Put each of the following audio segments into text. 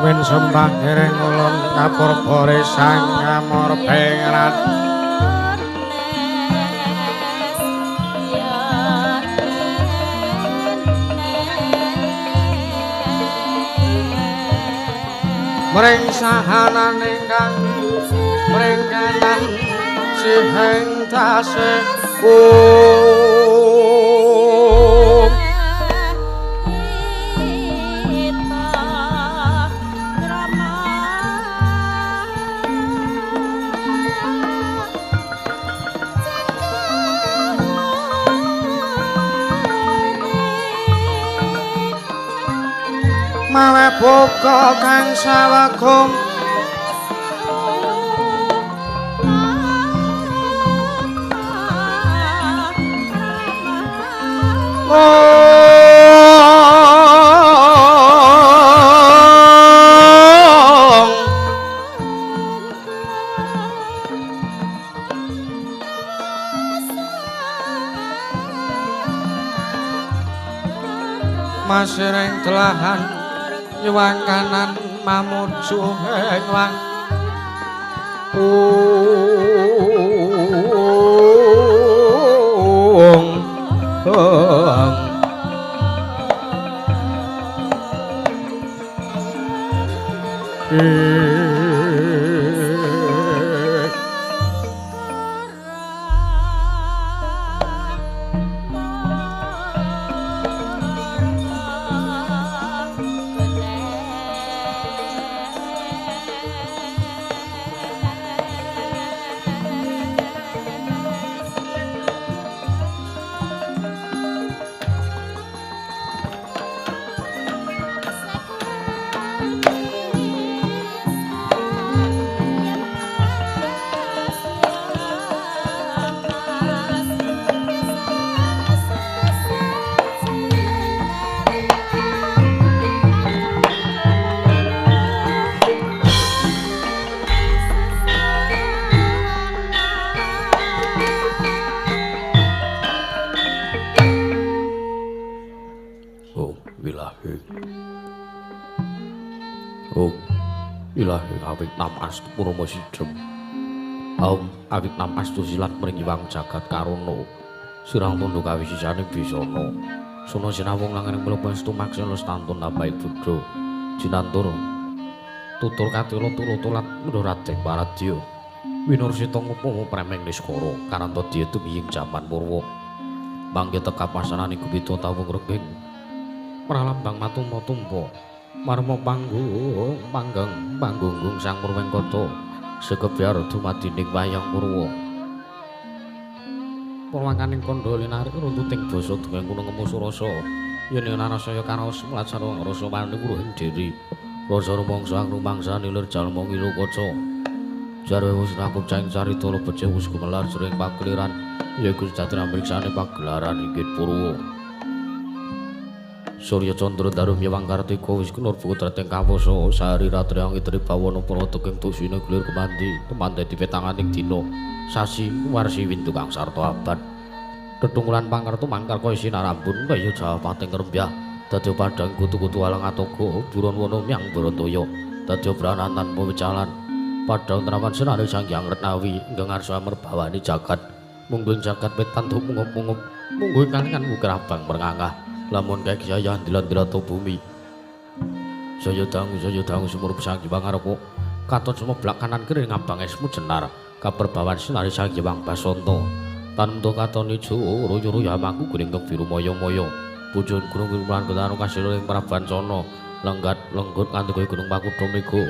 Win sembah dereng ulun kapurbore sang Amurpengrat. Mring sahanan ingkang mring kanan siheng tasih mawe buka kang sawegum masiring telahan nyuwang kanan mamuju ing wang ung. Ilahi awit nam astu purama sidhem. Aum awit nam astu silat mringiwang jagat karana. Sirang tundha kawisisane bisana. Suna sinawung langaning mlebu astu maksana stantun nambahi buddha. Jinantur tutur katila turu tulat Raden Paradya. Winursita ngupama premeng niskara karanta diya tumiying jaman purwa. Mangke tekapasanane gupita tawung renging. Pralambang matumpa-tumpa. Marma panggung panggang panggunggung sang Purwengkata sekebyar dumadining wayang purwa. Purwakaning kandha linarik runtuting basa dungeng kuna ngemu surasa yen narasaya karaos mlacara rasa wani wuruhing diri rasa rumangsa rumangsa nilir jalma ngilu kaca jarwe wis rakup caing carita lebece wis gumelar jroning pakeliran yaiku sejati amriksane pagelaran inggih purwa. Surya Candra Daru Myewang Kartika wis kunur putrating kawasa sari ratri angitri bawana para teking tusine gulir kemandi temandhe dipetanganing dina sasi warsi windu kang sarta abad tetunggulan pangertu mangkar kaya sinarambun kaya jawapating rembah dadi padhang kutu-kutu alang atoga buron wana myang Barataya dadi branan tanpa wecalan padhang terawan senare Sang Hyang Retnawi ingkang ngarsa merbawani jagat mungguing jagat wetan mungup-mungup mungguing kalingan wukir abang merngangah lamun kae jaya ndilan-ndilan bumi saya dangu sumurup Sang Hyang Ngaraka katon sumeblak kanan kiri ngabang esmu jenar kaperbawan sinari Sang Hyang Basanta tanpa katon ijo ruyu-ruyu mangku guring biru maya-maya bujun gunung lan ketanu kasil ing Prabancana lenggat lenggut nganti kaya gunung Pakudha mega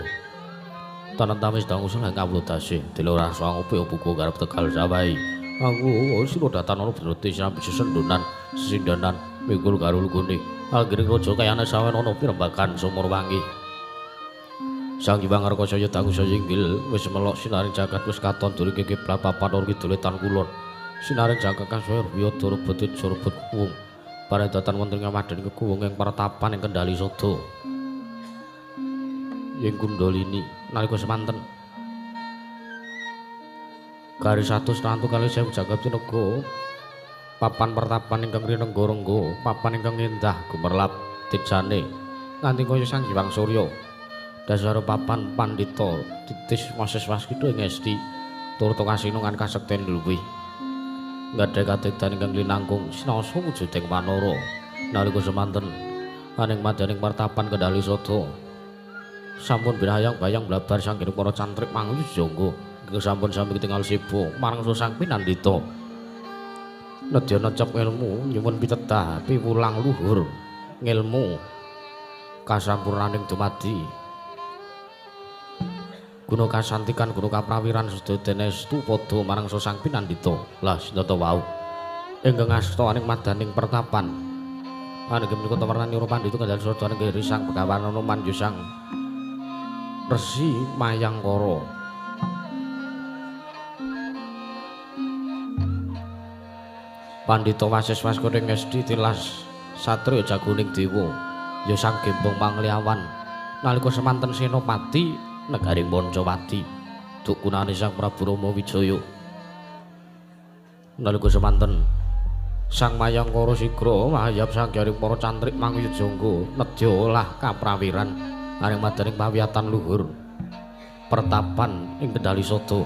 tanen tamis dangu lan kawula dasih dilora sangope buku garep Tegal sawahi aku sira datan ana benerti sinambi sesendonan sesindanan mikul karo lugune angger raja kayane sawen ana pirembagan sumur wangi Sang Hyang Ngaraka saya dangu saya inggil wis melok sinaring jagat wis katon durung kiblat papan ora kidul tan kulon sinaring jagat kang saya rubya rebut surbut kuwung paredatan wonten ngamadhen kekuwung ing pertapan ing Kendali Sada ing Kundalini nalika semanten garis 100 tantu kali sewu jagat tinega papan pertapan ingkang rinengga-rengga papan ingkang endah gumerlap tejane nganti kaya Sang Hyang Surya Dasar papan pandhita titis wasis waskita ing esti turta kasinungan kasekten luwih. Ngadhek kadekdan ingkang linangkung sinaosa wujuding wanara nalika semanten aning madyaning pertapan Kendali Sada. Sampun binayang bayang blabar sanggene para cantrik mangyujangga ingkang sampun sami ketingal siba marang sang pinandhita. Nedya necep ilmu nyuwun pitedah piwulang luhur ngilmu kasampurnaning dumadi. Guna kasantikan guna kaprawiran sedaya estu padha marang sang pinandhita. Lah sinten wau ingkang asta aning madaning pertapan. Anggih menika tewarnani ora pandhita Kendali Sada anggih Sang Begawan Anoman ya Sang Resi Mayangkara. Pandhita wasis waskara ing esti tilas satriya jagoning dewa ya Sang Gembong Mangliawan nalika semanten senopati negaring Pancawati dukunane Sang Prabu Rama Wijaya. Nalika semanten Sang Mayangkara sigra mahayap sanggaring para cantrik mangyujangga nedya olah kaprawiran aring madaning pawiyatan luhur pertapan ing Kendali Sada.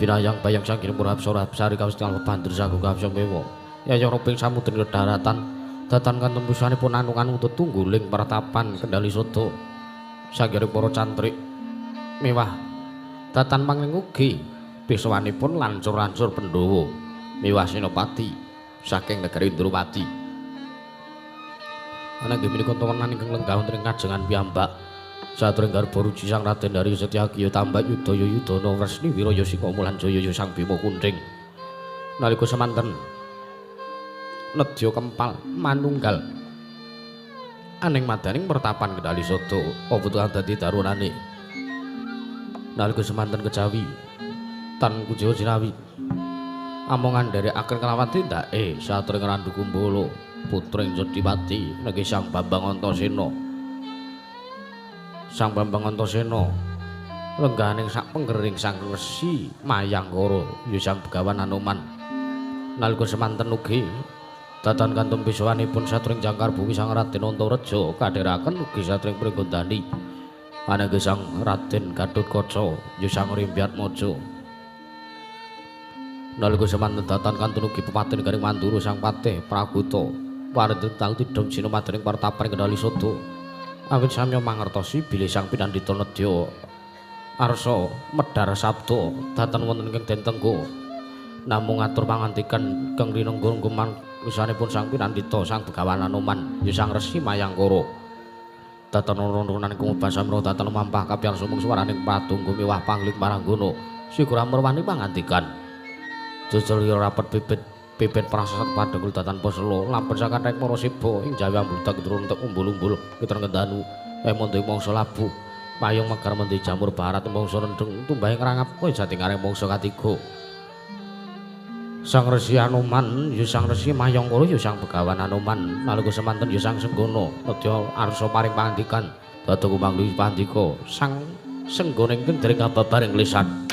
Binayang bayang sanggiring para apsara apsari kawis tingal bandur sagung kawis mewa yayah roping samudra daratan datan kantembusanipun anung-anung tetungguling pertapan Kendali Sada. Sanggaring para cantrik mewah datan pangling ugi pisawanipun lancur-lancur Pandhawa mewah senopati saking negari Indrawati. Ana nggih menika temenan ingkang lenggah wonten ing kajengan piyambak saturing garba ruji Sang Raden Dari Setyaki ya tambak Yudaya Yudana Wresni Wiraya Sika Mulan Jaya ya Sang Bima Kunthing. Nalika semanten nedya kempal manunggal aning madaning pertapan Kendali Sada apa tukang dadi darunane. Nalika semanten kejawi tan kujawa jinawi among andherekaken kelawan tindake satring Randu Kumbolo putring Jodipati niki Sang Bambang Antasena. Sang Bambang Antasena lenggahaning sak penggering Sang Resi Mayangkara ya Sang Begawan Anoman. Nalika semanten ugi datan kantum pisawanipun satring jangkar bumi Sang Raden Antareja kadheraken ugi satring Pringgondani ananging Sang Raden Gatotkaca ya Sang Rimbyatmaja. Nalika semanten datan kantun ugi pepaten garing Mandura Sang Patih Praguta parinten tau tidhung sinumadyaning pertapan Kendali Sada. Awit samya mangertosi bilih Sang Pinandhita nedya arsa medhar sabda datan wonten ing Den Tenggo namung ngatur pangandikan kang rinengga ngguman wisanipun Sang Pinandhita Sang Begawan Anoman ya Sang Resi Mayangkara. Datan nurunan kumubasa mra datan lumampah kapyang sumung swaraning padungga miwah pangling paranggana sigra merwani pangandikan. Jejel rapet bibit bibit prasasat padhengul datan posela lapen sakathahing para siba ing jawi ambludak turun umbul-umbul kitren kendanu emondhe mangsa labuh payung megar mendhi jamur barat mangsa rendheng tumbahe ngrangap kaya jatingaring mangsa katiga. Sang Resi Anoman ya Sang Resi Mayangkara ya Sang Begawan Anoman nalika semanten ya Sang Senggana nedya arsa paring pangandikan dados kumangli pandika Sang Senggana ingkang dereng kababaring lisan.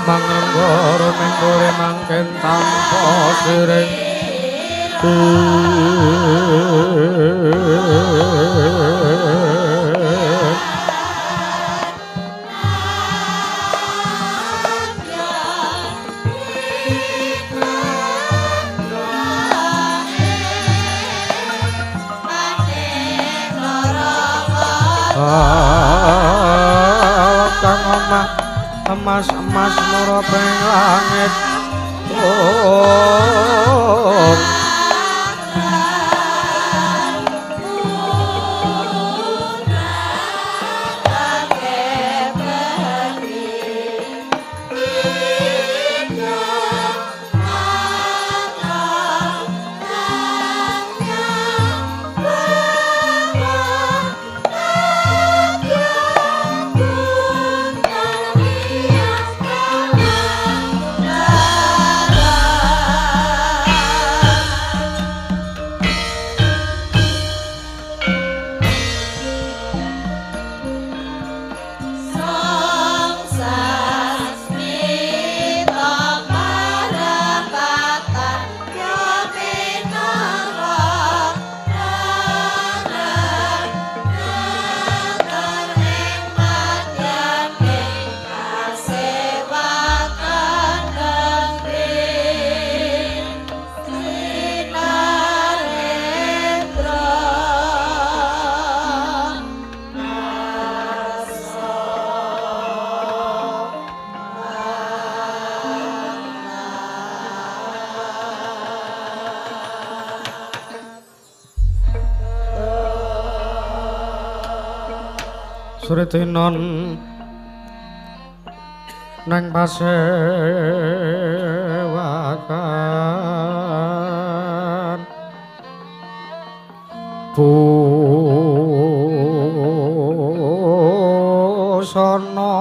Mangrengga menggore mangken tanpa siring. Kang omah emas-emas murabeng langit. Oh. Sritinon nang pasewakan busana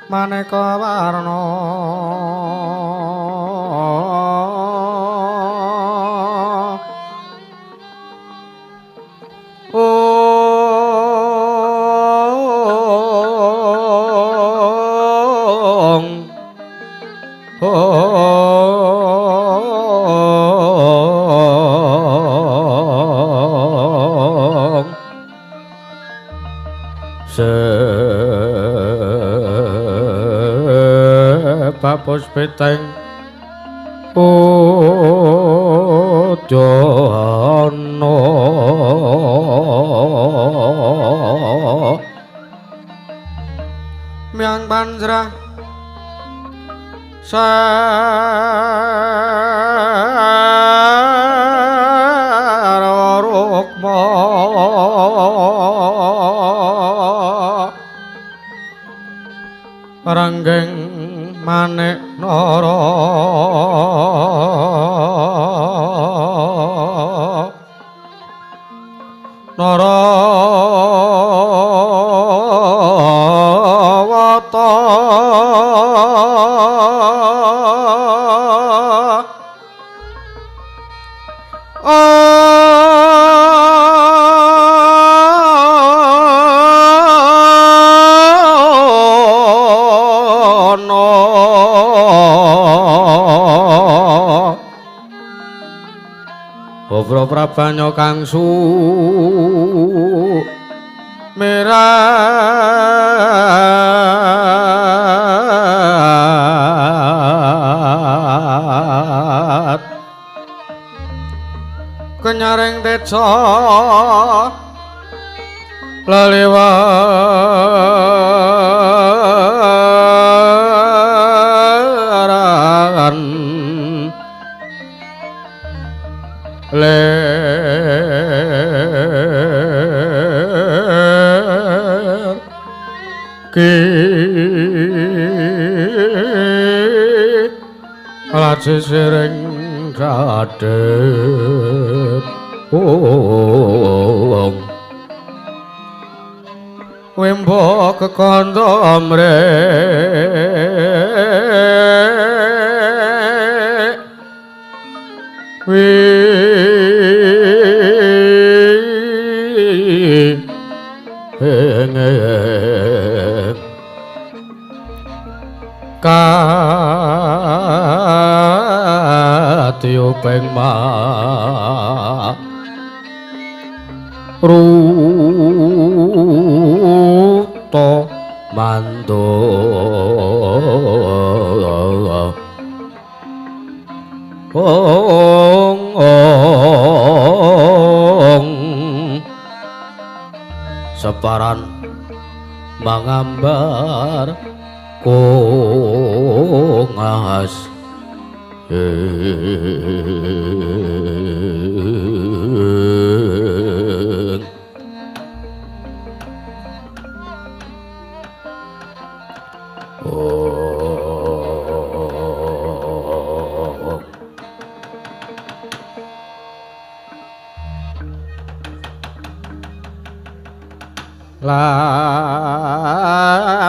maneka warna Sebabus peteng udana miang panjrah sarwa rukma ranggeng manik nara narawata Bobro prabanyo kang su merat kenyaring teca leliwaran ler ki laci siring kadhet ong wembo kekandha mrek wi Kadiyopeng ma ruta mando ong ong separan mangambar kongas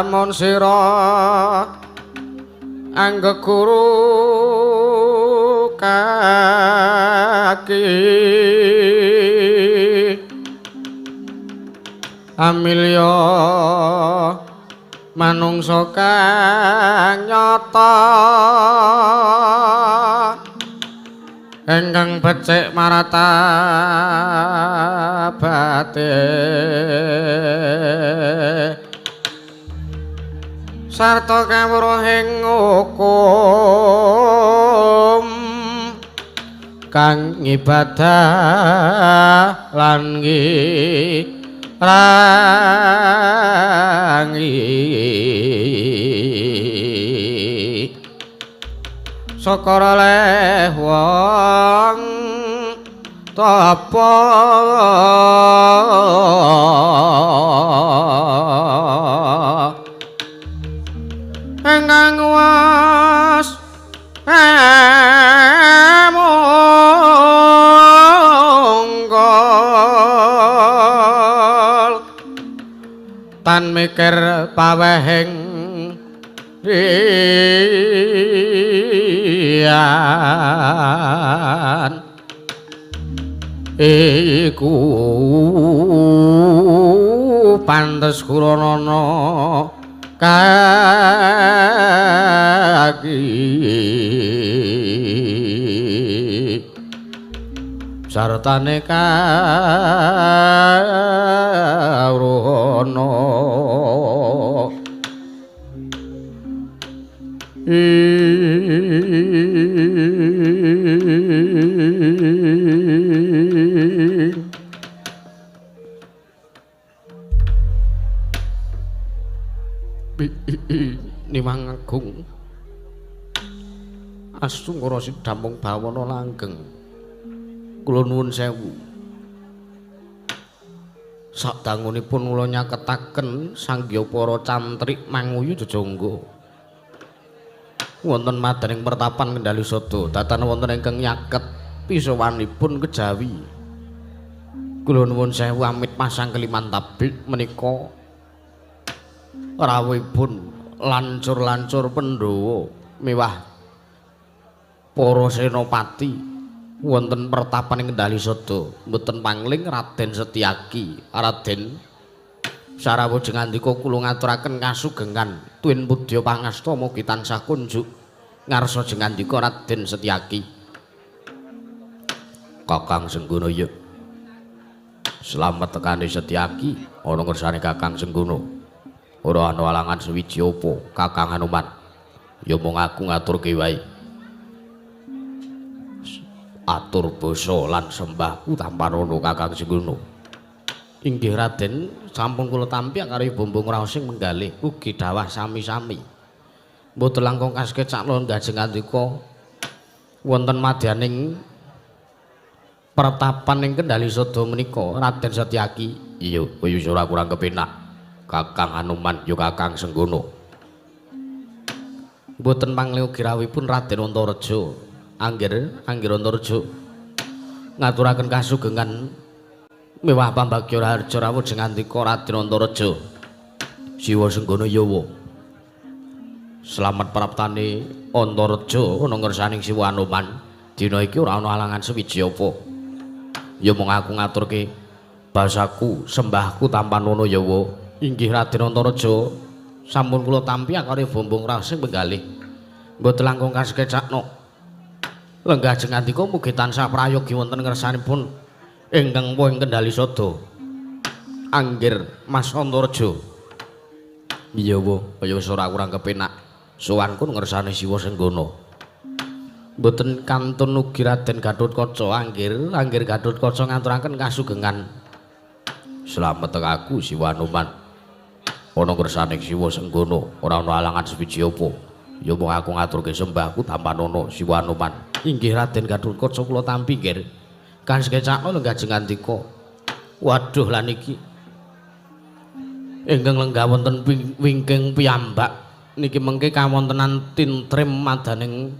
Lamun sira anggeguru kaki amilya manungsa kang nyata ingkang becik marata bate sarta kawruhing hukum kang ngibadah lan ngirangi saka oleh wong tapa ingkang was mungkol tan mikir pawehing riyan iku pantes kuranana kaki sartane kawruhana Nimang Agung Astungkara sidamung bawana langgeng. Kula nuwun sewu. Sadangunipun kula nyaketaken sangya para cantrik manguyu jejangga. Wonten madaning pertapan Kendali Sada, datan wonten ingkang nyaket pisowanipun kejawi. Kula nuwun sewu amit pasang keliman tabik menika rawuhipun lancur-lancur Pandhawa miwah para senopati wonten pertapan ing Kendali Sada, mboten pangling Raden Setyaki. Raden sarawuh jengandika kula ngaturaken kasugengan tuwin pudya pangasta mugi tansah kunjuk ngarsa jengandika Raden Setyaki. Kakang Senggono ya. Slamet tekane Setyaki ana ngersane Kakang Senggono. Ora ana alangan suwiji apa Kakang Hanuman. Ya mung aku ngaturke wae. Atur basa lan sembahku tampanana Kakang Senggono. Inggih Raden, sampun kula tampi karo bumbung raosing menggalih ugi dawah sami-sami. Mboten langkung kasekecak lan gajeng andika wonten madyaning pertapan ing Kendali Sada menika Raden Setyaki. Iya, kowe ora kurang kepenak. Kakang Hanuman ya Kakang Senggono. Mboten pangling ugi rawuhipun Raden Antareja. Anggir Antareja ngaturaken kasugengan miwah pambagya raharja rawuh jengandika Raden Antareja. Siwa Senggono yawa. Slamet praptane Antareja ana ngersaning Siwa Hanuman. Dina iki ora ana alangan suwiji apa. Ya mung aku ngaturke basaku sembahku tampanono yawa. Inggih Raden Antareja, Sampun kula tampi akare bombong rasing penggalih. Mboten langkung kasekecakno. Lenggah jengandika mugi tansah prayogi wonten ngersanipun ingkang woh ing Kendali Sada. Anggir Mas Antareja. Iya wo, kaya wis ora kurang kepenak. Sowanku ngersane Siwa Senggana. Mboten kantun ugi Raden Gathotkaca anggir, anggir Gathotkaca ngaturaken kasugengan. Slamet aku Siwa Anoman. Ana ngersane Siwa Senggana, ora ana alangan sewiji apa. Ya mung aku ngaturke sembahku tampanana Siwa Anoman. Inggih Raden Gathotkaca kula tampi nggih. Kasekecakno lenggah jengandika. Waduh lan iki ingkang lenggah wonten wingking piyambak niki mengke kawontenan tintrim madaning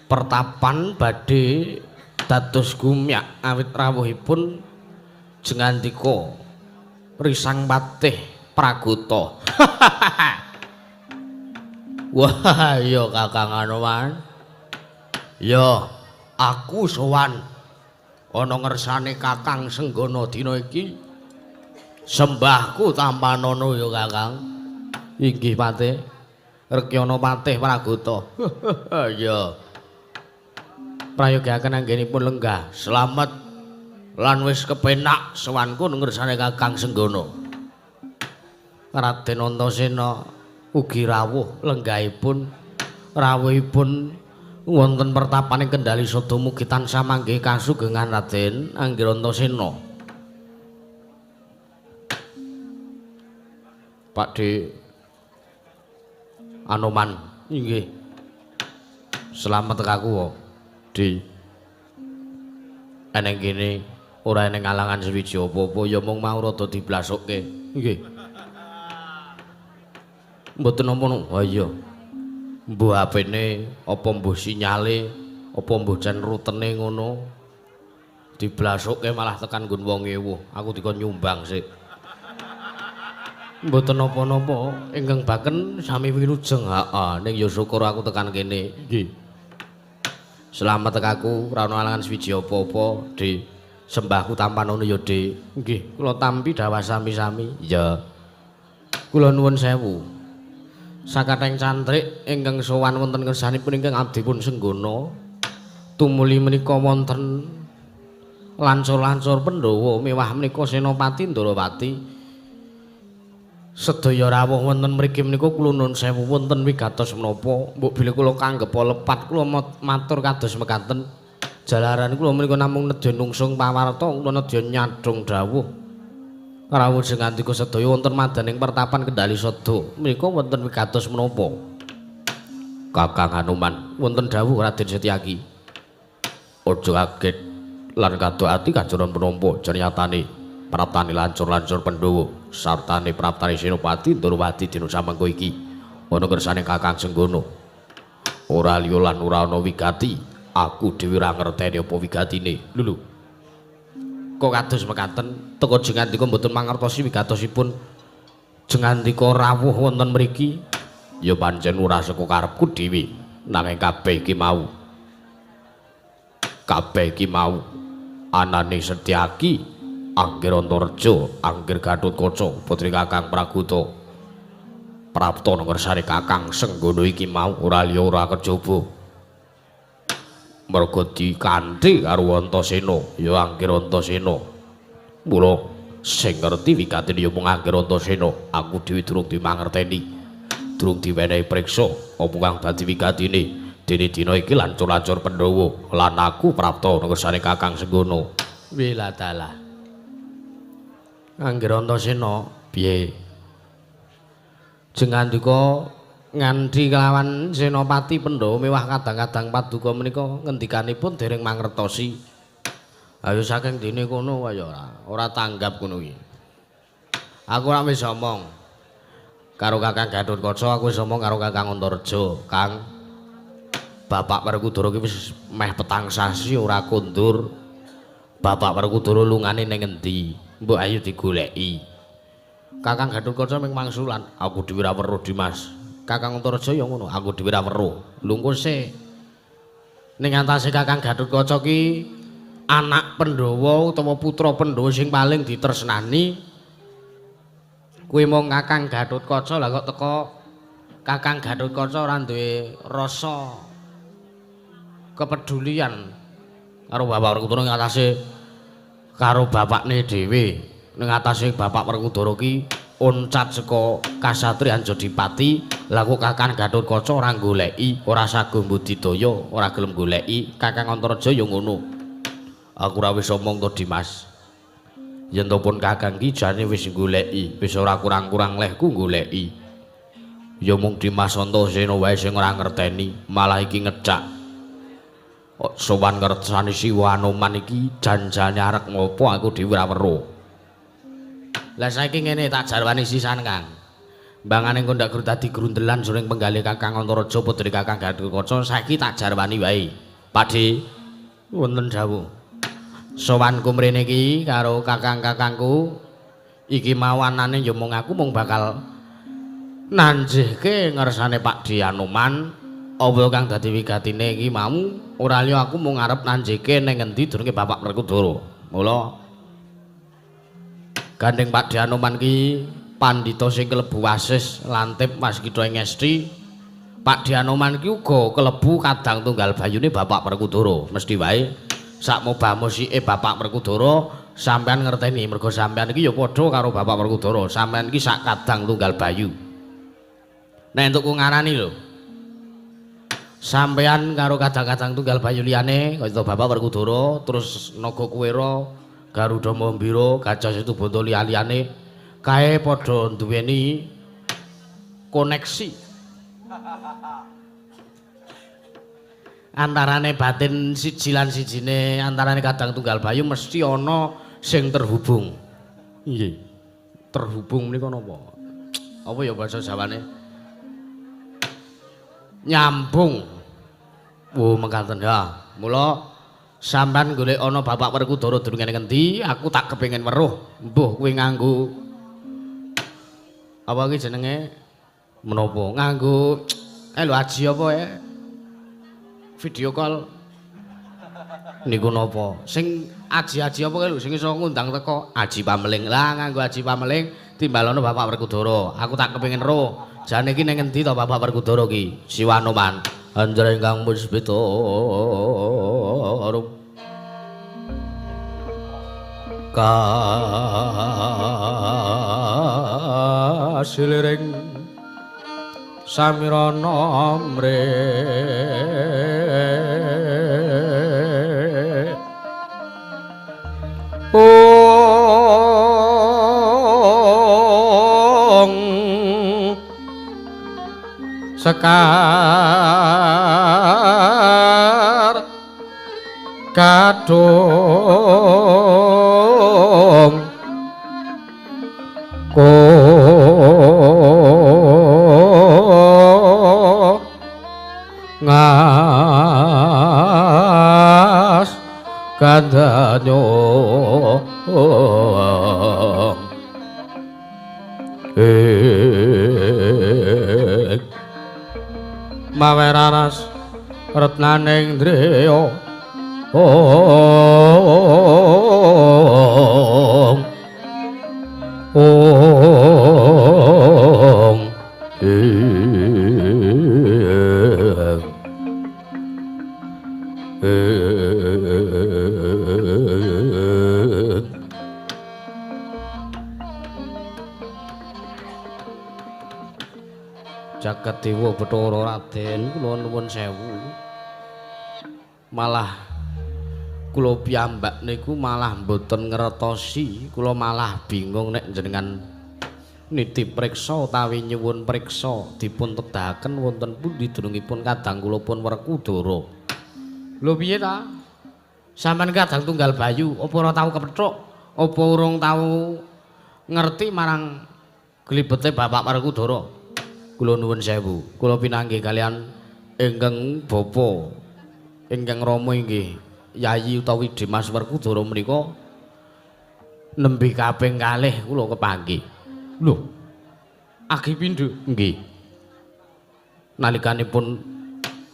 pertapan badhe dados gumyak awit rawuhipun jengandika Risang Patih Pragota. Wah iya Kakang Anoman. Ya aku sowan ana ngersane Kakang Senggana dina iki. Sembahku tampanana ya Kakang. Inggih Patih. Rekyana Patih Pragota. Iya. Prayogiaken anggenipun lenggah slamet lan wis kepenak sowanku ngersane Kakang Senggana. Raden Antasena ugi rawuh lenggahipun rawuhipun wonten pertapaning Kendali Sada mugi tansah manggih kasugengan Raden Anggir Antasena. Pak De Anoman inggih. Slamet aku Di. Eneng kene ora eneng alangan sewiji apa-apa ya mung mau rada diblasukke. Nggih. Mboten napa-napa. Ha iya. Mbuh apene apa mbuh sinyale apa mbuh jan rutene ngono. Diblasukke malah tekan nggon wong ewuh. Aku dikon nyumbang sik. Mboten napa-napa ingkang baken sami wilujeng. Heeh, ning ya syukur aku tekan kene. Nggih. Slamet aku ora ana alangan sewiji apa-apa, Dik. Sembahku tampanana ya, Dik. Nggih, kula tampi dhawah sami-sami. Iya. Kula nuwun sewu. Sakathahing cantrik ingkang sowan wonten ngersanipun ingkang abdi pun Senggana. Tumuli menika wonten lancur-lancur Pandhawa mewah menika Senopati Ndrawati. Sedaya rawuh wonten mriki menika kula nuwun sewu wonten wigatos menapa mbok bilih kula kanggep lepat kula matur kados mekaten. Jalaran kula menika namung nedya nungsung pawarta kula nedya nyadhong dawuh. Rawuh jengandika sedaya wonten madaning pertapan Kendali Sada menika wonten wigatos menapa. Kakang Anoman wonten dawuh Raden Setyaki. Aja kaget lan kadok ati kajoron penampa janyatane praptane lancur-lancur Pandhawa sartane praptane Senopati Ndrawati dina samangka iki ana kersane Kakang Senggana. Ora liya lan ora ana wigati, aku dhewe ora ngerteni apa wigatine. Lho lho. Kok kados mekaten teka jengandika mboten mangertosi wigatosipun jengandika rawuh wonten mriki? Ya pancen ora saka karepku dhewe, nanging kabeh iki mau. Kabeh iki mau anane Setyaki Anggir Antareja, Anggir Gathotkaca, putri Kakang Pragota. Prapta ngersane Kakang Senggana iki mau ora liya ora kejaba. Merga dikanthi karo Antasena, ya Anggir Antasena. Mula sing ngerti wigatine ya mung Anggir Antasena, aku dhewe durung dimangerteni. Durung diwenehi priksa apa kang dadi wigatine. Dene dina iki lancur-lancur Pandhawa lan aku prapta ngersane Kakang Senggana. Wiladalah. Anggir Antasena piye? Jengandika nganthi kelawan Senopati Pandhawa mewah kadang-kadang paduka menika ngendikanipun dereng mangertosi. Ayo saking dene kono kaya ora tanggap kono iki. Aku ora wis omong karo Kakang Gathotkaca, aku wis omong karo Kakang Antareja, Kang. Bapak Werkudara ki wis meh petang sasi ora kondur. Bapak Werkudara lungane ning endi? Mbok ayo digoleki. Kakang Gathotkaca ming mangsulan, aku dhewe ora weruh Dimas. Kakang Antareja ya ngono, aku dhewe ora weruh. Lho engko sik ning antase Kakang Gathotkaca ki anak Pandhawa utawa putra Pandhawa sing paling ditresnani. Kuwi mung Kakang Gathotkaca lah kok teko Kakang Gatotkaca ora duwe rasa kepedulian karo Bapak Werkudara ing atase karo bapakne dhewe. Ning atase Bapak Werkudara ki oncat saka kasatriyan Jodipati, lha kok Kakang Gatotkaca ora goleki, ora sago mbudidaya, ora gelem goleki. Kakang Antareja ya ngono. Aku ora wis omong to Dimas. Yen to pun Kakang ki jane wis goleki, wis ora kurang-kurang lehku goleki. Ya mung Dimas Antasena wae sing ora ngerteni, malah iki ngecak. Kok sowan ngertani Siwa Anoman iki janjane arek ngopo aku dhewe ora weruh. Lah saiki ngene tak jarwani sisan Kang. Mbangane engko ndak dadi grundelan jroning penggalih Kakang Antareja putri Kakang Gatotkaca saiki tak jarwani wae. Pakde, wonten dawuh. Sowanku mrene iki karo kakang-kakangku iki mawanane ya mung aku mung bakal nanjihke ngersane Pakde Anoman apa kang dadi wigatine iki mau ora liya aku mung arep nanjihke ning ngendi durunge Bapak Werkudara. Mula gandeng Pakde Anoman ki pandhita sing kelebu wasis lantip waskita ing esti. Pakde Anoman ki uga kelebu kadang tunggal bayune Bapak Werkudara. Mesti wae sak mobah-musike Bapak Werkudara sampean ngerteni mergo sampean iki ya padha karo Bapak Werkudara. Sampean iki sak kadang tunggal bayu. Nek entukku ngarani lho. Sampean karo kadang-kadang tunggal bayu liyane kaya Bapak Werkudara, terus Naga Kuwera, Garuda Mambira, Gajah Situbondo liya-liyane kae padha duweni koneksi. Antarane batin siji lan sijine, antarane kadang tunggal bayu mesti ana sing terhubung. Nggih. Terhubung menika napa? Apa ya basa Jawane? Nyambung. Oh, mekaten ya. Mula sampean golek ana Bapak Werkudara durung ning ngendi, aku tak kepengin weruh. Mbuh kowe nganggo apa iki jenenge? Menapa? Nganggo lho aji apa ya? Video call. Niku napa? Sing aji-aji apa kae lho sing iso ngundang teko aji pameling. Lah nganggo aji pameling timbalono Bapak Werkudara. Aku tak kepengin weruh. Jane iki ning ngendi to Bapak Werkudara ki? Siwa Anoman. Anjra ingkang puspita arum kasiliring samirana mre ong sekar kadung ko ngas kandanyo maweraras retnaning dreya ong ong ing Jagat Dewa Bathara Raden kula nuwun sewu. Malah kula piyambak niku malah mboten ngertosi, kula malah bingung nek jenengan nitip priksa utawi nyuwun priksa dipun tedahaken wonten pundi dunungipun kadang kula pun Werkudara. Lho piye ta? Sampeyan kadang tunggal bayu, apa ora tau kepethuk? Apa urung tau ngerti marang glibete Bapak Werkudara? Kula nuwun sewu, kula pinanggih kalian ingkang bapa ingkang rama inggih Yayi utawi Dimas Werkudara menika nembe kaping kalih kula kepanggih. Lho, agi pindho? Nggih. Nalikanipun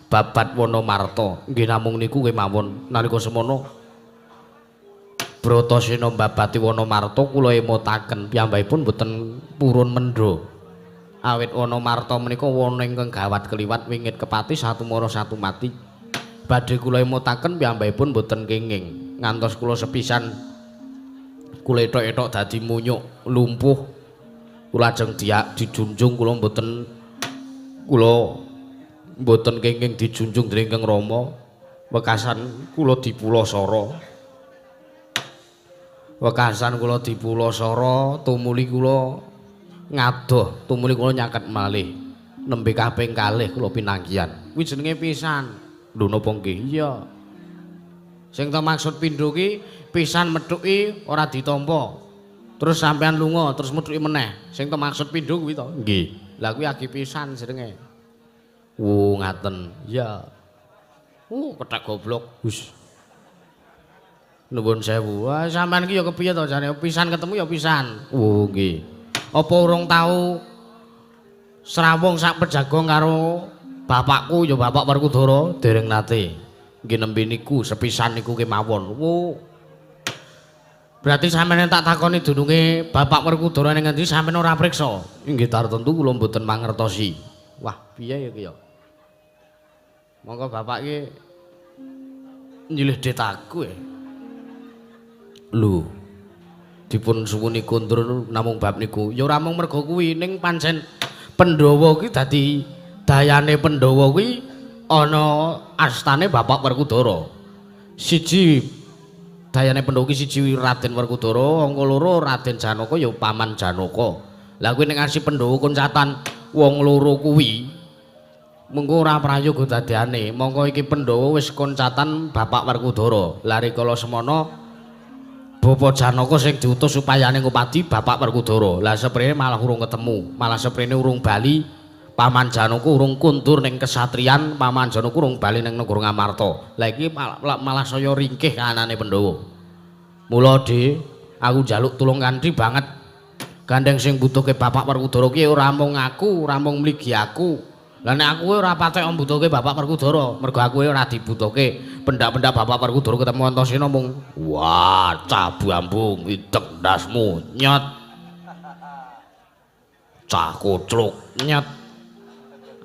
babat Wanamarta, nggih namung niku kemawon nalika semono Bratasena mbabati Wanamarta kula emotaken piyambakipun mboten purun mendha. Awit wana marta menika wana ingkang gawat keliwat wingit kepati satu mara satu mati. Badhe kula emutaken piyambakipun boten kenging. Ngantos kula sepisan kula etok-etok dadi munyuk lumpuh. Kula ajeng dijunjung kula mboten kenging dijunjung dening Kang Rama. Wekasan kula dipulasara. Wekasan kula dipulasara tumuli kula ngadoh, tumuli kula nyaket malih. Nembe kaping kalih kula pinanggihan. Kuwi jenenge pisan. Lho napa nggih? Iya. Sing tak maksud pindho ki pisan methuki ora ditampa. Terus sampean lunga terus methuki meneh. Sing tak maksud pindho kuwi to? Nggih. Lah kuwi agi pisan jenenge. Wo ngaten. Iya. Kethek goblok. Hus. Nuwun sewu. Wah, sampean ki ya kepiye to jane? Pisan ketemu ya pisan. Oh, nggih. Apa urung tau srawung sak pejagong karo bapakku ya Bapak Werkudara? Dereng nate. Nggih nembe niku sepisan niku kemawon. Wo. Berarti sampeyan tak takoni dununge Bapak Werkudara ning ngendi sampeyan ora priksa? Nggih tartentu kula mboten mangertosi. Wah, piye ya iki ya? Monggo bapak iki nyilih detaku ya. Lho. Dipun suwuni kondur namung bab niku. Ya ora mung merga kuwi ning pancen Pandhawa kuwi dadi dayane Pandhawa kuwi ana astane Bapak Werkudara. Siji dayane Pandhawa kuwi siji Raden Werkudara, angka loro Raden Janaka ya paman Janaka. Lah kuwi nek ngasih Pandhawa koncatan wong loro kuwi mengko ora prayoga dadane. Mongko iki Pandhawa wis koncatan Bapak Werkudara. Lah rikala semono Bapak Janaka sing diutus supayane ngupadi Bapak Werkudara. Lah seprene malah urung ketemu, malah seprene urung bali. Paman Janaka urung kundur ning kesatriyan, Paman Janaka urung bali ning negara Ngamarta. Lah iki malah saya ringkih kahanane Pandhawa. Mula Dik, aku njaluk tulung kanthi banget. Gandeng sing mbutuhke Bapak Werkudara ki ora mung aku, ora mung mligi aku. Lah nek aku ora patek mbutuhke Bapak Werkudara, mergo aku ora dibutuhke. Pendak-pendak Bapak Werkudara ketemu Antasena mung wah, cah bambung idek ndasmu nyet. Cah kocluk nyet.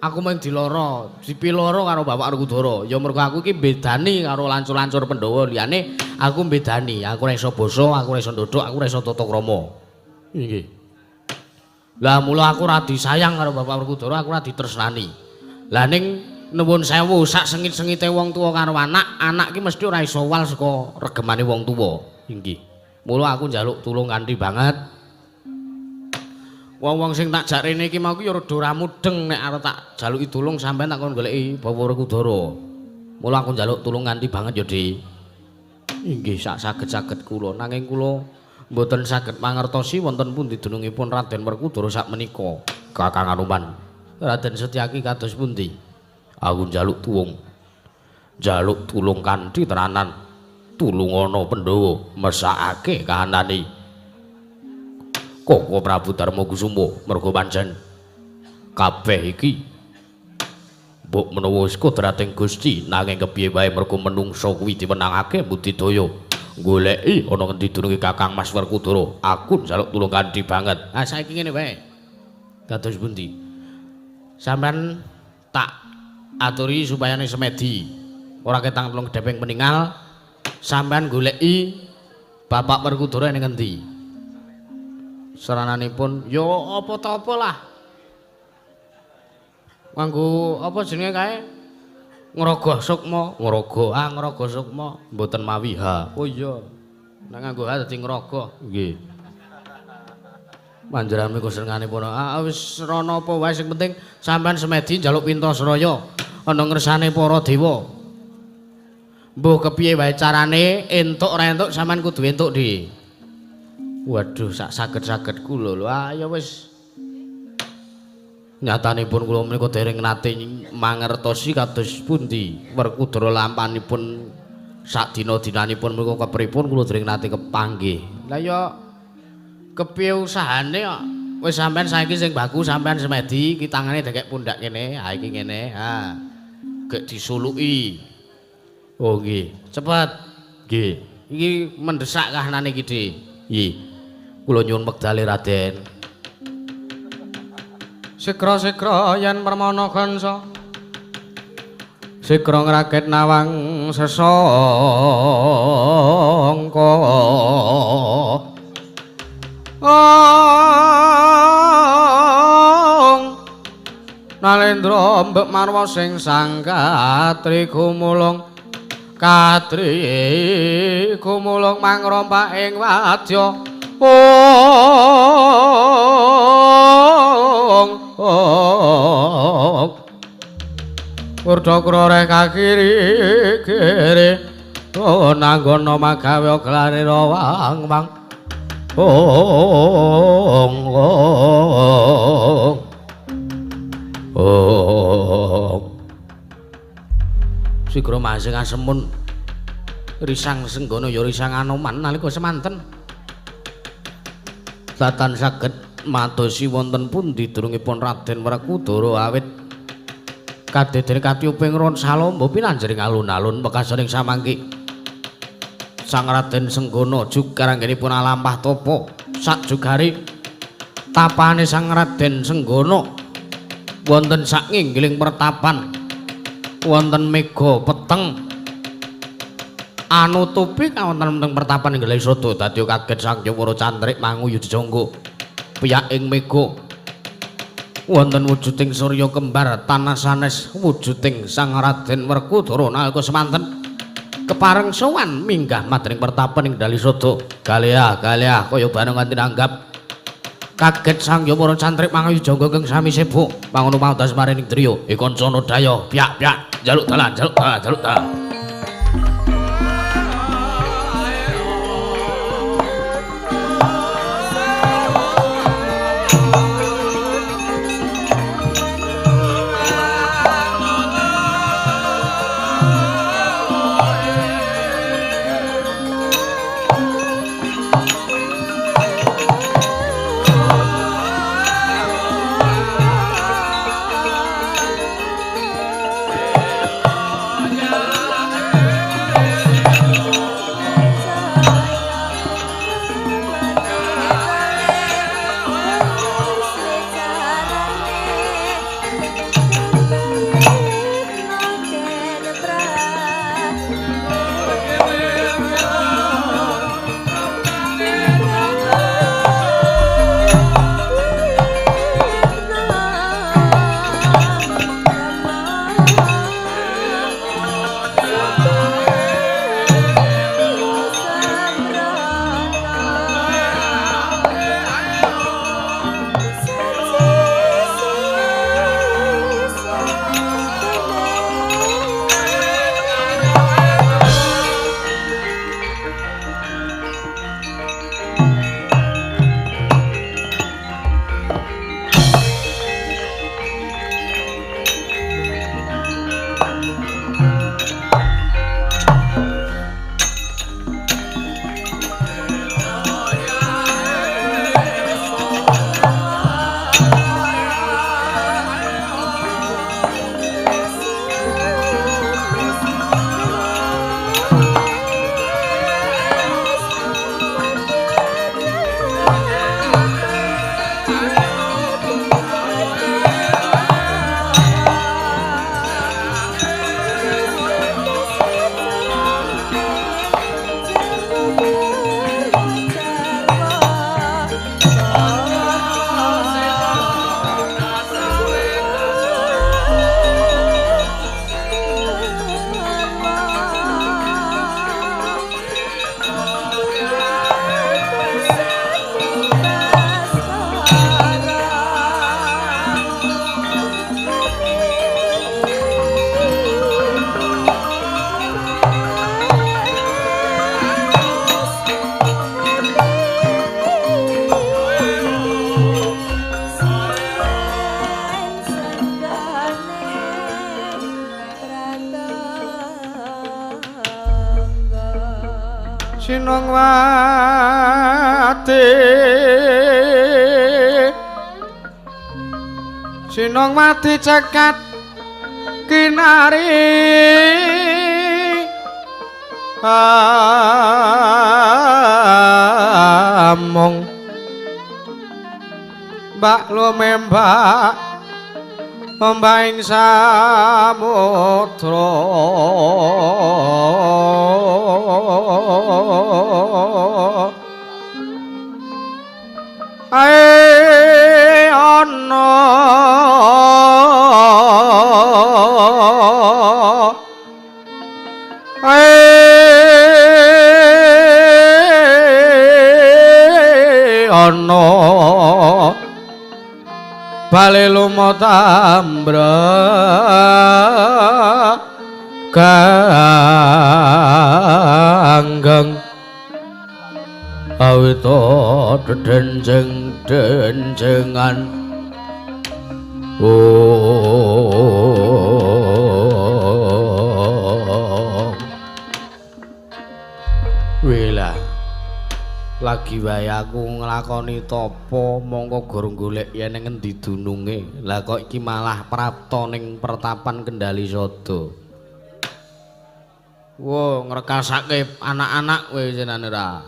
Aku mung diloro, dipiloro karo Bapak Werkudara. Ya mergo aku iki mbedani karo lancur-lancur Pandhawa liyane, aku mbedani, aku ora iso basa, aku ora iso ndodhok, aku ora iso tata krama. Nggih. Lah mula aku ora disayang karo Bapak Werkudara, aku ora ditresnani. Lah ning nuwun sewu sak sengit-sengite wong tuwa karo anak, anak ki mesti ora iso wal saka regemane wong tuwa. Inggih. Mula aku njaluk tulung kanthi banget. Wong-wong sing tak jak rene iki mau ki ya rada ora mudeng nek arep tak jaluki tulung sampean tak kon goleki Bapak Werkudara. Mula aku njaluk tulung kanthi banget ya, Dik. Inggih sak saged-saged kula, nanging kula mboten saged mangertosi wonten pundi dunungipun Raden Werkudara sak menika. Kakang Anoman, Raden Setyaki kados pundi? Aku njaluk tulung. Njaluk tulung kanthi tenanan. Tulungana Pandhawa mesakake kahanane Koko Prabu Darma Kusuma mergo pancen kabeh iki mbok menawa wis kodrating Gusti nanging kepiye wae mergo menungsa kuwi diwenangake budidaya goleki ana ngendi dununge Kakang Mas Werkudara. Aku njaluk tulung kanthi banget. Ah saiki ngene wae. Kados pundi? Sampeyan tak aturi supayane semedi. Ora ketang tulung gedheping peninggal. Sampeyan goleki Bapak Werkudara ning ngendi? Sarananipun ya apa ta apa lah. Nganggo apa jenenge kae? Ngrogoh sukma, ngrogoh, ah ngrogoh sukma, mboten mawi ha. Oh iya. Nek nganggo ha dadi ngrogoh. Nggih. Panjenengan menika senenganipun ah wis rono apa wae sing penting sampean semedi njaluk Pintasraya ana ngersane para dewa. Mbuh kepiye wae carane entuk ora entuk sampean kudu entuk, Dik. Waduh sak saged-saged kula lho. Ah ya wis. Nyatanipun kula menika dereng nate mangertosi kados pundi Werkudara lampanipun sak dina-dinanipun menika kepripun kula dereng nate kepanggih. Lah ya kepiye usahane kok wis sampean saiki sing baku sampean semedi iki tangane dekek pundak kene, ha iki ngene, ha. Gek disuluki. Oh nggih, cepet. Nggih. Iki mendesak kahanane iki, Dik. Nggih. Kula nyuwun wektale Raden. Sigra-sigra yen permana kansa sigra ngragit nawang sesangka. Ong Nalendra mbek marwa sing sang katri gumulung katri gumulung mangrompak ing wadya. Ong ong Urda kroreh kakiri kiri nanggana magawe glare wang wang. Ong ong ong Sigra masing asemun risang Senggana ya risang Anoman nalika semanten tatan saged madosi wonten pundi durungipun Raden Werkudara awit kadedene katiyuping ron salomba pinanjering alun-alun wekasaning samangke Sang Raden Senggana jugar anggenipun alampah tapa sakjugari tapane Sang Raden Senggana wonten sak nginggiling pertapan wonten mega peteng anutupi kawonten wonten pertapan inggih Sada dadi kaget Sang Hyang Cantrik manguyu jejangga piyak ing mega wonten wujuding surya kembar tanah sanes wujuding Sang Raden Werkudara nalika semanten kepareng sowan minggah madring pertapan ing Dali Sada galeah galeah kaya bareng nganti nanggap kaget Sang Hyang Cantrik manguyu jangga kang sami sibuk mangono maudas maring driya ikancana daya piyak-piyak njaluk dalan njaluk dalan njaluk dalan. Sinongwati cekat kinari among mbak lumembak Ombaing samudra ae ana ae ana bale lumo tambra ganggeng awita dedenjeng denjengan. Oh wela lagi wae aku nglakoni tapa mongko gor golek yen ning ngendi dununge. Lah kok iki malah prapta ning pertapan Kendali Sada. Wo ngrekasake anak-anak kowe jenenge ora.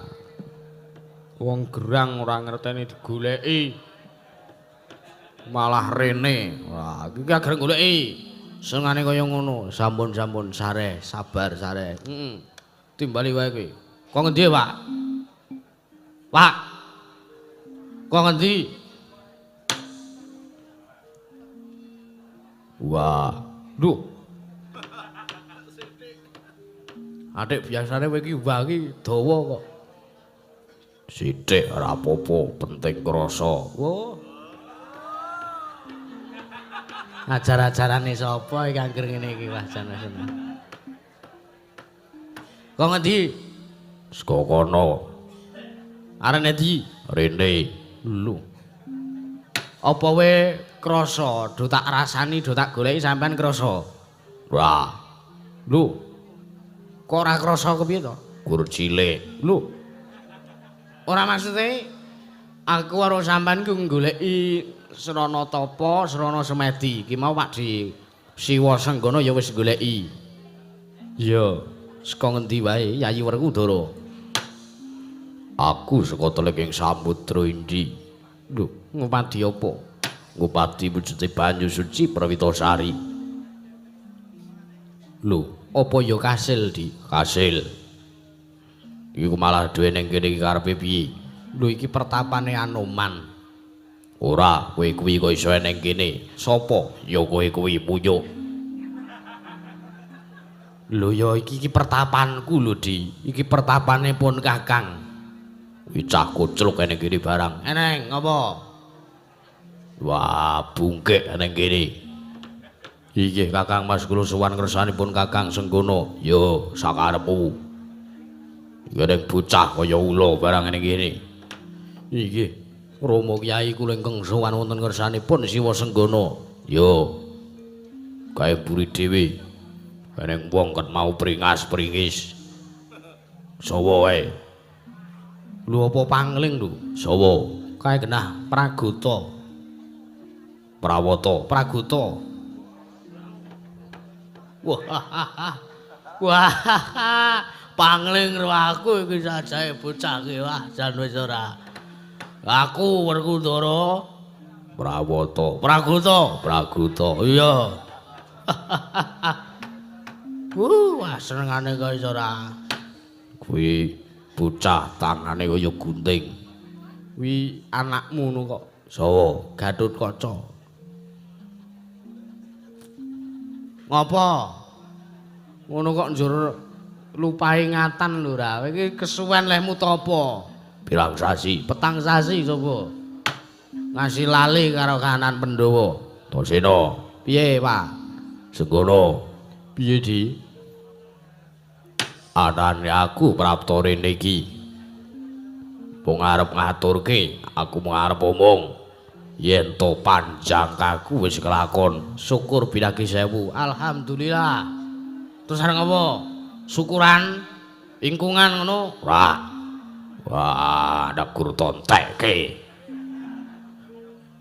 Wong gerang ora ngerteni digoleki. Malah rene. Wah, iki agar goleki. Senengane kaya ngono. Sampun-sampun sare, sabar sare. Heeh. Timbali wae kowe. Kok ngendi, Pak? Pak. Kok ngendi? Wah, duh. Adik biasane kowe iki wah iki dawa kok. Sithik ora apa-apa, penting krasa. Wah. Ajar-ajarane sapa iki angger ngene iki wah jan seneng. Kok ngendi? Saka kono. Arep endi? Rene. Lho. Apa we krasa do tak rasani, do tak goleki sampean krasa? Ora. Lho. Kok ora krasa kepiye to? Gur cilik. Lho. Ora maksude aku karo sampean ku goleki srana tapa, srana semedi. Iki mau Pak di Siwa Senggana ya wis goleki. Iya, saka ngendi wae Yayi Werkudara? Aku saka teliking samudra Indi. Lho, ngupadi apa? Ngupadi wujude banyu suci Prawitasari. Lho, apa ya kasil, Di? Kasil. Iku malah dhewe ning kene iki karepe piye? Lho iki pertapane Anoman. Ora, kowe kuwi kok iso ning kene. Sapa? Ya kowe kuwi muyuk. Lho ya iki iki pertapanku lho, Di. Iki pertapane pun Kakang. Kuwi cah kocluk ning kene barang. Eneng apa? Wah, bungkek ning kene. Inggih Kakang Mas kula sowan ngersanipun Kakang Senggana. Yo sakarepmu. Iki bocah kaya ula barang ngene kene. Inggih, Rama Kyai kula ingkang sowan wonten ngersanipun Siwa Senggana. Yo. Kae mburi dhewe. Eneng wong ket mau pringas-pringis. Sawa wae. Lho apa pangling lho? Sawa. Kae genah Pragota. Prawata, Pragota. Wah. Wah. Pangling ro aku iki sajae bocah iki wah jan wis ora. Aku Werkudara Prawata, Pragota, Pragota. Iya. Wah senengane kok iso ora. Kuwi bocah tangane kaya gunting. Kuwi anakmu ngono kok. Sawa, Gatotkaca. Ngopo? Ngono kok njur lupahe ngatan lho ra. Kowe iki kesuwen lehmu tapa? Pirang sasi? Petang sasi sapa? Ngasih lali karo kahanan Pandhawa. Tosena. Piye, Pak? Senggana. Piye, Di? Anane aku prapta rene iki. Mung arep ngaturke, aku mung arep omong. Yen to panjang kaku wis kelakon. Syukur binagi sewu. Alhamdulillah. Terus arep apa? Syukuran ingkungan ngono? Ora. Wah, ndak gur tontekke.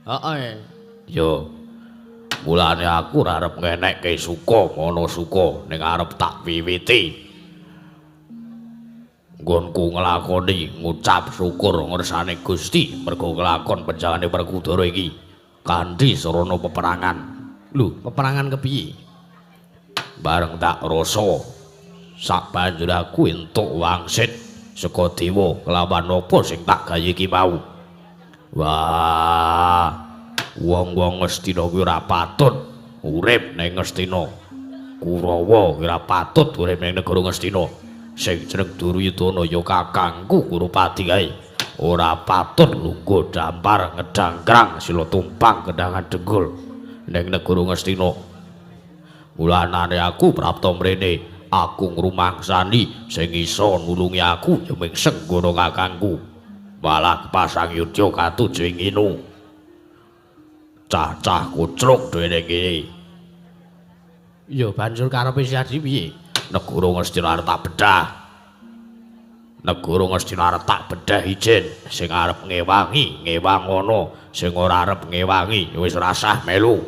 Heeh. Yo. Mulane aku ora arep ngenekke suka ngono suka ning arep tak wiwiti. Nggonku nglakoni ngucap syukur ngersane Gusti mergo nglakon penjagane Werkudara iki kanthi sarana peperangan. Lho, peperangan kepiye? Bareng tak rasa sak banjur aku entuk wangsit saka dewa kelawan apa sing tak gawe iki mau. Wah, wong-wong Ngastina kuwi ora patut urip ning Ngastina. Kurawa ora patut urip ning negara Ngastina. Sing jeneng Duryudana ya kakangku Kurupati kae. Ora patut lungguh dampar ngedangkrang sila tumpang kendangan dengkul ning negara Ngastina. Mulanane aku prapta mrene, aku ngrumangsani sing iso nulungi aku ya mung Senggana kakangku. Malah pasang yudha katuju ing inu. Cah-cah kucluk dhewe ning kene. Ya banjur karepe Siyadi piye? Negara Ngastina arep tak bedah. Negara Ngastina arep tak bedah ijen. Sing arep ngewangi, ngewangono. Sing ora arep ngewangi wis rasah melu.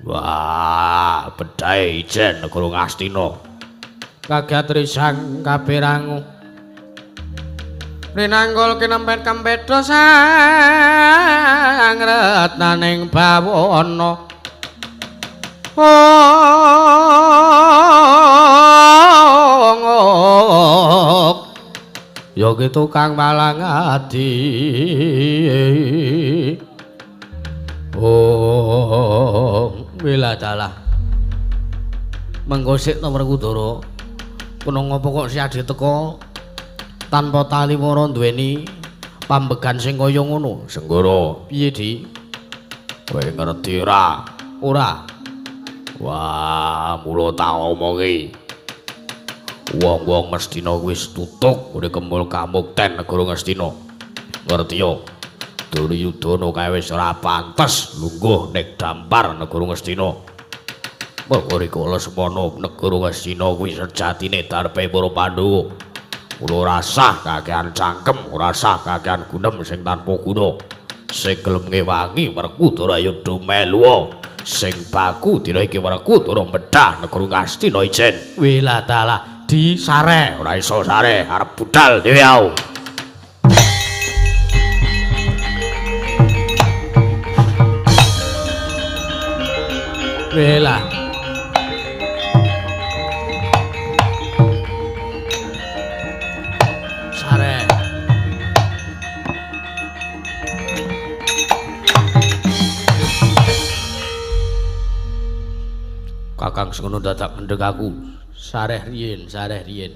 Wah, bedahe ijen negara Ngastina. Kaget risang kaberangu. Rinanggul kinempet kempetha sang retnaning bawana. Oh, ya ki tukang malang adi. Oh, bila dalah. Mengko sik to Werkudara. Kena ngopo kok Siyadi teka tanpa tali wara duweni pambegan sing kaya ngono? Senggara, piye, Di? Kowe ngerti ora? Ora. Wah, mula tak omongi. Wong-wong Ngastina wis tutuk ngene kemul kamukten negara Ngastina. Ngerti yo? Duryudana kae wis ora pantes lungguh ning dampar negara Ngastina. Mergo rikala semono negara Ngastina kuwi sejatine darpe para Pandhawa. Mula ora sah kakean cangkem, ora sah kakean gunem sing tanpa guna. Sing gelem ngewangi Werkudara ya do melu. Sing baku dina iki Werkudara medhah negara Ngastina ijen. Wela dalah, Di sare, ora iso sare, arep budal dhewe aku. Wela. Sare. Kakang sengono dadak mendhek aku. Sareh riyin, sareh riyin.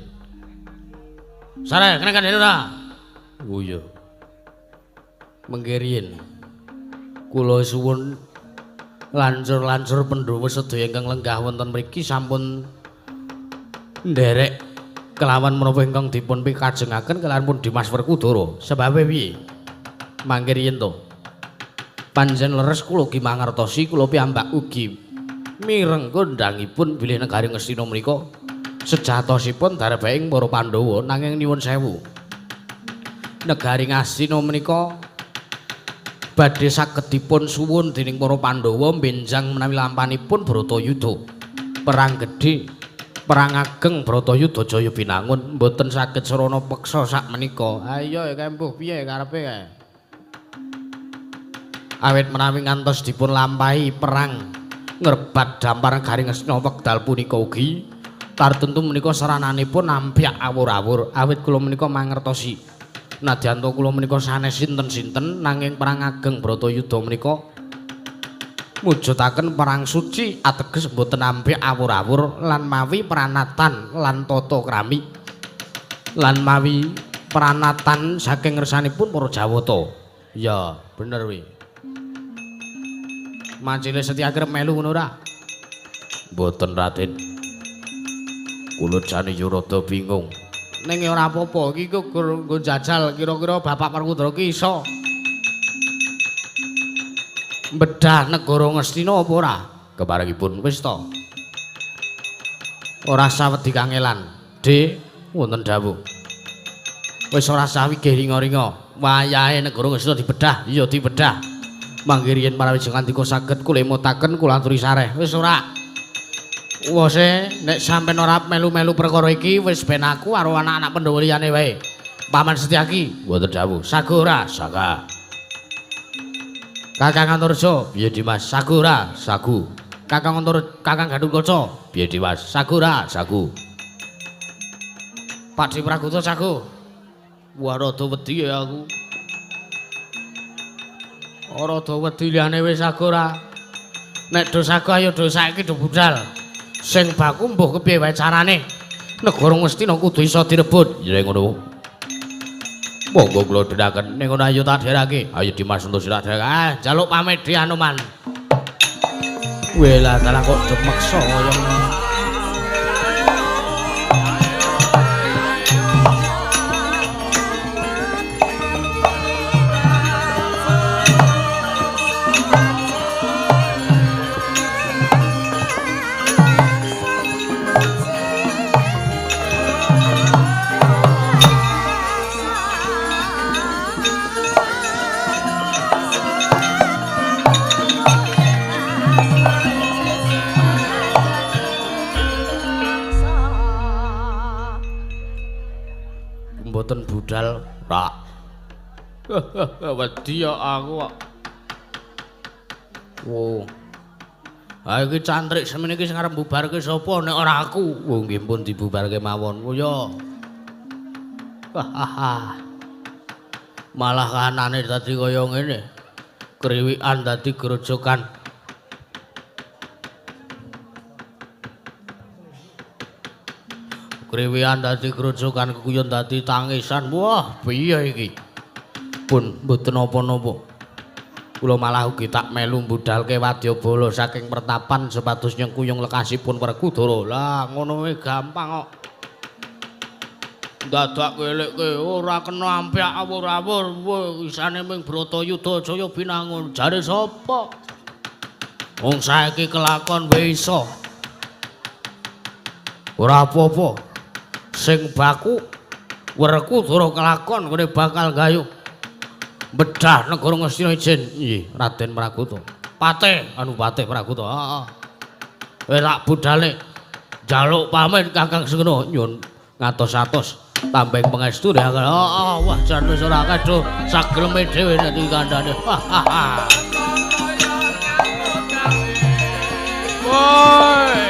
Sareh kena kandhane ora? Oh iya. Mengke riyin. Kula suwun lancur-lancur Pandhawa sedaya ingkang lenggah wonten mriki sampun nderek kelawan menapa ingkang dipun pikajengaken kelawan pun Dimas Werkudara. Sebabe piye? Mangke riyin to. Pancen leres kula ugi mangertosi kula piyambak ugi mireng kondhangipun bilih negari Ngastina menika sejatosipun darbaing para Pandhawa, nanging nyuwun sewu. Negari Ngastina menika badhe saged dipun suwun dening para Pandhawa benjang menawi lampanipun Bratayuda. Perang gedhe, perang ageng Bratayuda Jaya Binangun mboten saged sarana peksa sak menika. Ayo kae mbuh piye karepe kae. Awit menawi ngantos dipun lampahi perang ngrebat dampar negari Ngastina wekdal punika ugi tartentu menika sarananipun nampyak awur-awur. Awit kula menika mangertosi nadyan kula menika sanes sinten-sinten, nanging perang ageng Bratayuda menika mujudaken perang suci ateges mboten nampyak awur-awur lan mawi pranatan lan tata krami lan mawi pranatan saking ngersanipun para Jawata. Ya, bener wi. Mancile Setyaki arep melu ngono ora? Mboten Raden. Kula jane yo rada bingung. Ning ora apa-apa, iki nggo jajal kira-kira Bapak Werkudara ki iso bedah negara Ngastina apa ora? Keparengipun wis to. Ora sah wedi kangelan. Dik, wonten dawuh. Wis ora sah wigih ringa-ringa. Wayahe negara Ngastina dibedah, iya dibedah. Mangke riyin para wijaya ngandika saged kula emutaken kula aturi sareh. Wis ora. Wose nek sampeyan ora melu-melu perkara iki wis ben aku karo anak-anak Pandhawa liyane wae. Paman Setyaki, wonten dawuh. Sago ora? Saga. Kakang Antarja, piye Dimas? Sago ora? Sagu. Kakang Antar, Kakang Gatotkaca. Piye Dimas? Sagu ra? Sagu. Pakde Pragoto sagu. Wah rada wedi ya aku. Rada wedi liyane wis sagu ra. Nek do sagu ayo do saiki do budal. Sing baku mbuh kepiye wae carane. Negara Ngastina kudu iso direbut. Ya ngono. Monggo kula dherekaken. Ning ngono ayo tak dherekake. Ayo Dimas Antasena tak dherekake. Ah, njaluk pamit di Anoman. Welah dalah kok demeksa kaya ngono. Mboten budal rak. Wedi ya aku kok. Wo. Ha iki cantrik semene iki sing arep mbubarke sapa nek ora aku? Wo nggih pun dibubarke mawon. Wo ya. Malah kanane dadi kaya ngene. Kriwikan dadi grojokan. Kriwikan dadi grojokan, kekuyon dadi tangisan. Wah, piye iki? Pun mboten napa-napa. Kula malah ugi tak melu mbudalke wadyabala saking pertapan supados nyengkuyung lekasipun Werkudara. Lah, ngono kuwi gampang kok. Dadak kelekke ora kena ampyak awur-awur. Isane ming Bratayuda Jaya Binangun. Jare sapa? Wong saiki kelakon wae iso. Ora apa-apa. Sing baku Werkudara kelakon ngene bakal gayuh bedah negara Ngastina ijen. Nggih, Raden Pragoto. Patih, anu Patih Pragoto. Heeh. Wis tak budale njaluk pamit Kakang Sengkena nyun ngatos-atos tambeng pangestu ya. Heeh, wah jan wis ora kedo sageleme dhewe nek kandhane. Woi.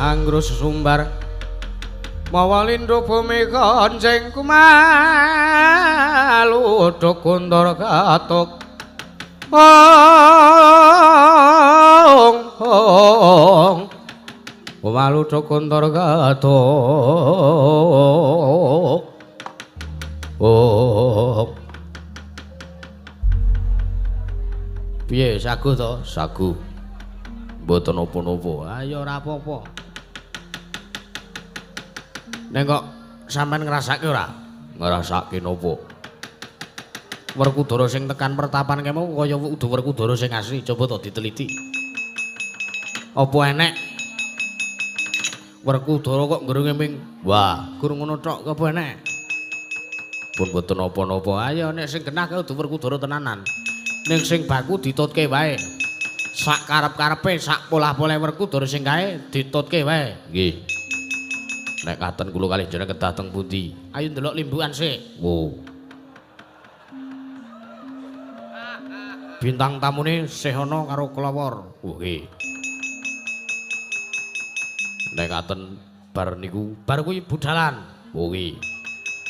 Anggrus sumbar mawa lindho bumi kancing kumalu do kuntur katuk ong ong kumalu do kuntur katuk ong. Piye sagu to? Sagu. Mboten napa-napa. Ayo ora apa-apa. Nek kok sampean ngrasake ora? Ngrasake napa? Werkudara sing tekan pertapan kemo kaya udu Werkudara sing asli, coba to diteliti. Apa enek Werkudara kok ngrunge ming wah, gur ngono tok apa enek? Pun mboten napa-napa. Ayo nek sing genah kudu Werkudara tenanan. Ning sing baku ditutke wae. Sak karep-karepe, sak polah-polahe Werkudara sing kae ditutke wae. Nggih. Nek katen kula kalih jenengan kedah teng pundi? Ayo ndelok limbukan sik. Wo. Bintang tamune sih ana karo kelawar. Oh nggih. Nek ngaten bar niku, bar kuwi budalan. Kuwi.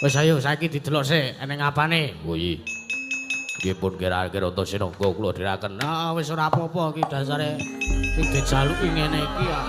Wis ayo saiki didelok sik eneng apane. Kuwi. Nggih pun kira-kira Antasena kula dherekaken. Ah wis ora apa-apa iki dasare sing dijaluki ngene iki ya.